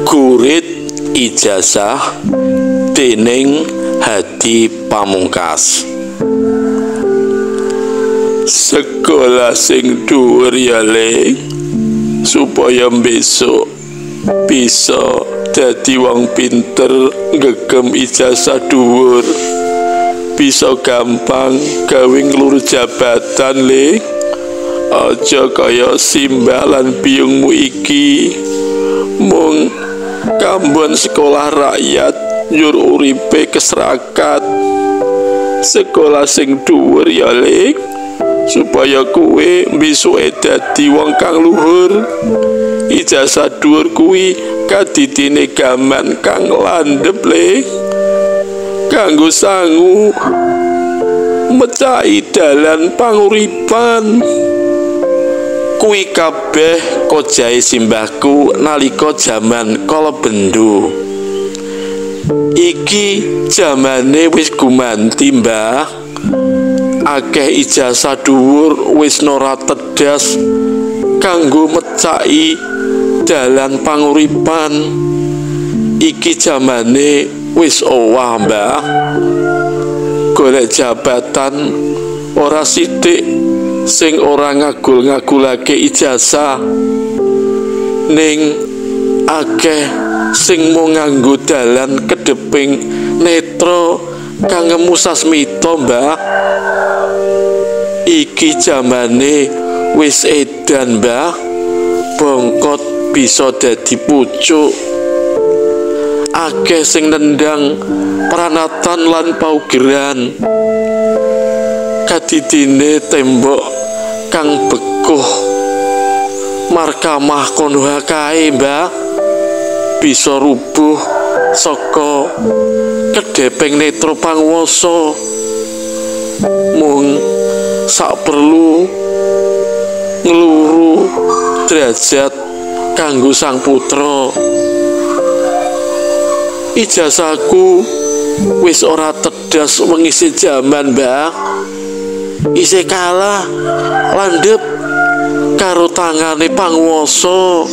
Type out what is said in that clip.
Gurit Ijazah dening Hadi Pamungkas. Sekolah sing dhuwur ya Le, supaya besok bisa dadi wong pinter ngegem ijazah dhuwur, bisa gampang gawe ngluru jabatan Le. Aja kaya simbah lan biyungmu iki mung kambon sekolah rakyat njur uripe keserakat. Sekolah sing dhuwur ya Le, supaya kowe besuke dadi wong kang luhur. Ijazah dhuwur kuwi kadidine gaman kang landhep Le, kanggo sangu mecahi dalan panguripan. Kuwi kabeh kojahe simbahku nalika jaman kala bendu. Iki jamane wis gumanti, Mbah. Akeh ijazah dhuwur wis ora tedas kanggo mecahi dalan panguripan. Iki jamane wis owah, Mbah. Golek jabatan ora sithik sing ora ngagul-ngagulake ijazah, ning akeh sing mung nganggo dalan kedheping netra kang ngemu sasmita, Mbah. Iki jamane wis edan, Mbah. Bongkot bisa dadi pucuk. Akeh sing nendang pranatan lan paugeran. Kadidine tembok kang bekuh markamah konoha kae, Mbah, bisa rubuh saka kedheping netra panguwasa. Mung sak perlu ngluru derajat kanggo sang putra. Ijazahku wis ora tedas mengisi jaman, Mbah. Isih kalah landhep karo tangane panguwasa.